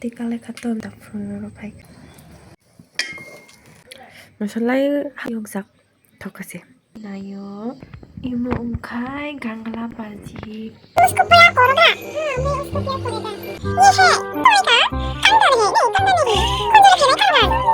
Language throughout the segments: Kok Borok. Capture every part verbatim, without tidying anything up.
Watwi kalai kha tom da phuru rw phai kha. Masalai ha yokjak thok kha se. Nayo imo wngkhai gangla baji. उसको बुला कोरोना। हाँ, मैं उसको क्या करेगा? ये है, कोई का, अंदर है, नहीं, अंदर नहीं है। कुंजरा खेले, अंदर।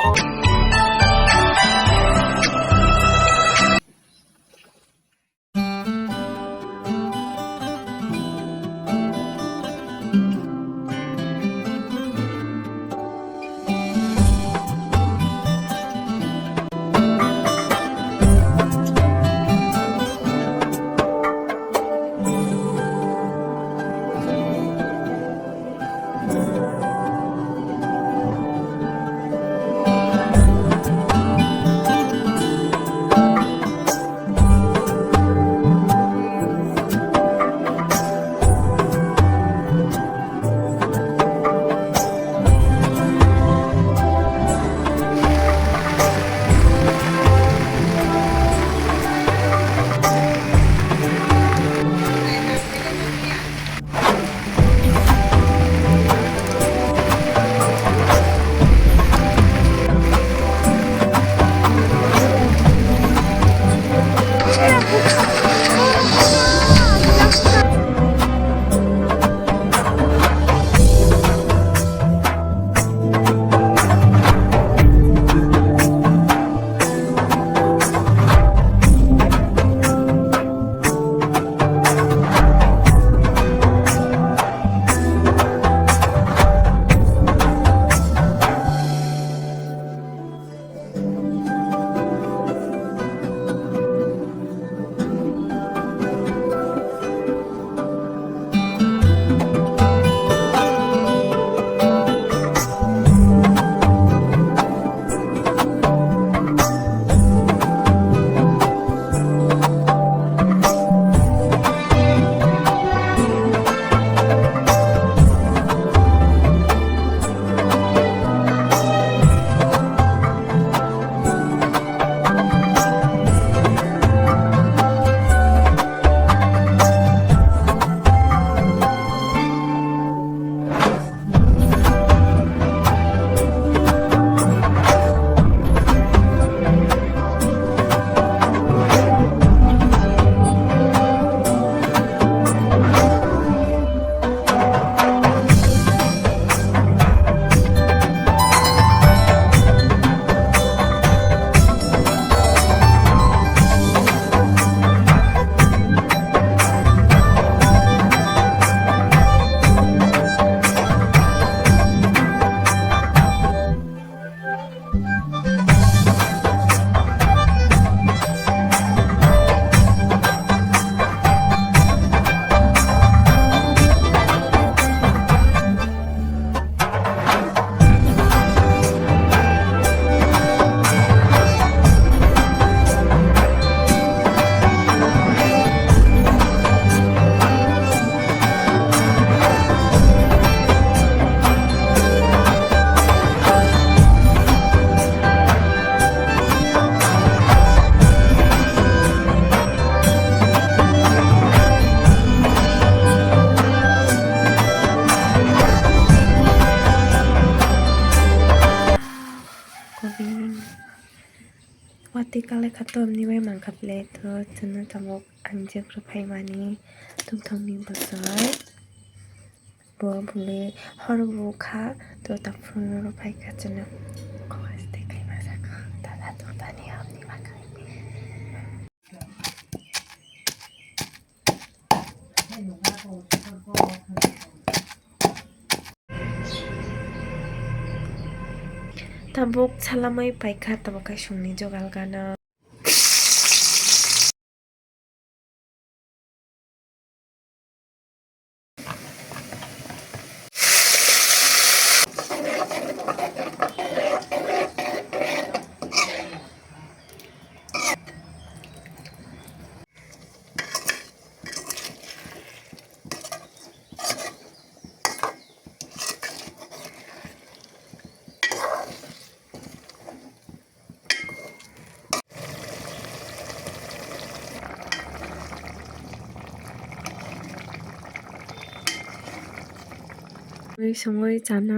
Kobi watwi kalai kha tom ni bai mankha plate o chwngno tabuk ang jephru phaimani tongthokni bwsai. Bo bwlwi hor bo kha, to ta phunuro phai kha chwngno. Kok haste khaima sakha, dada tong tani hamni ma khaini. Tabuk salamai paikha, tabuk kaisungni jogal gana. Ui songwi chana.